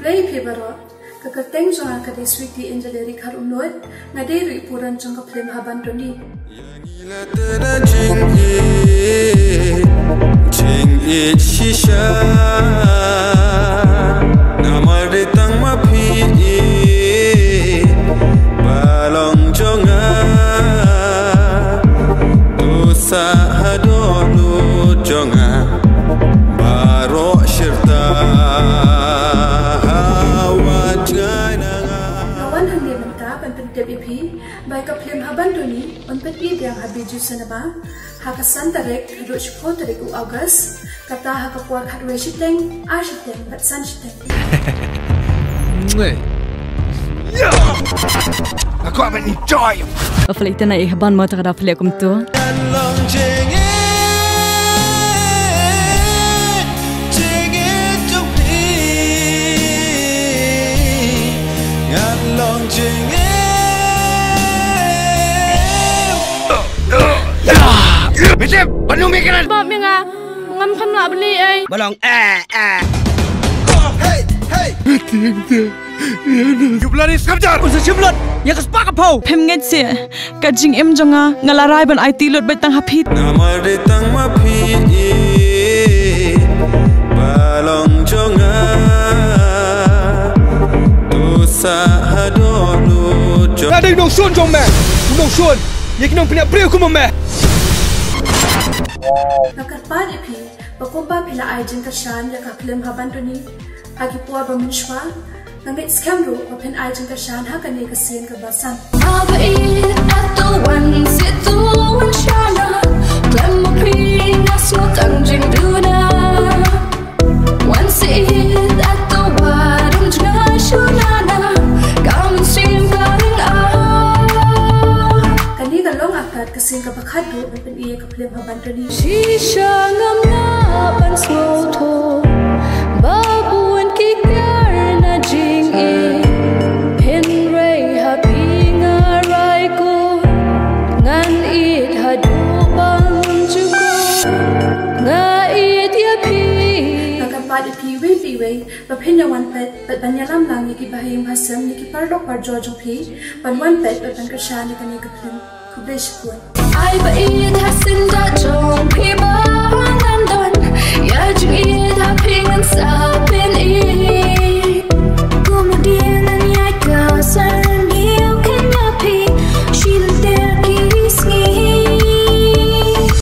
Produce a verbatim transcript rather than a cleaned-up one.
Ei phi baroh, ka kyrteng jong nga ka dei Sweety Angeleri Kharumnuid, nga dei ruh i puran jong ka film Haban Doni. Ïa ngi la tyrda jingïeit, jingïeit shisha. Namar dei tang ma phi i ba long jong nga. To sah ha dohnud jong nga baroh shirta. Ha wat jngai na nga. Nga wan hangne mynta ban pyntip ïa phi ba ïa ka film Haban Doni yn pyni biang ha Bijou Cinema ha ka san tarik haduh shiphew tarik u August, kata ha ka por khatwei shiteng, ar shiteng bad san shiteng. Nga kwah ban enjoy. Ba phi leh ïa kane, Haban mo, ta ka da phi leh kumto. Ngan long jingïeit, jingïeit jong phi. Ngan long jingïeit. Mitip, panu mi kanan. Bap mi nga, ngam kham lah beli ei. Balong eh eh. Hey hey. You bloody skamjar. Un sa shim lut ïa ka spah ka phew. Phim ngeit seh ka jingim jong nga, nga la rai ban aiti lut beit tang ha phi. Namar dei tang ma phi i ba long jong nga. To sah ha dohnud jong. Nga dei u nongshun jong me. U nongshun ïa ki nongpynïap briew kum me. Nga kyrpad ïa phi ba kumba phi la ai jingkyrshan ïa ka film Haban Doni ha ki por ba mynshuwa, nga ngeit skhem ruh ba phin ai jingkyrshan ha kane ka sien kaba san. Haba ïeit, ato wan seh to wan shana, khlem ma phi nga sngewtang jingduna. Wan seh ïeit, ato wan jngai shuna na, ka mynsiem ka ring ah. Kane ka long kat ka sien kaba khatduh ban pyni ïa ka film Haban Doni. Shisha ngam lah ban sngewthuh ba bun ki kiar na jingïeit. Hynrei ha phi nga rai ko, ngan ïeit haduh ban jukut. Nga ïeit ïa phi. Nga kyrpad ïa phi iwei pa iwei ba phin ïa wan peit bad ban ïalam lang ïa ki bahaïing bahasem, ïa ki paralok parajor jong phi ban wan peit bad ban kyrshan ïa kane ka film. Khublei shibun. Ai ba ïeit ha syndah jong phi ba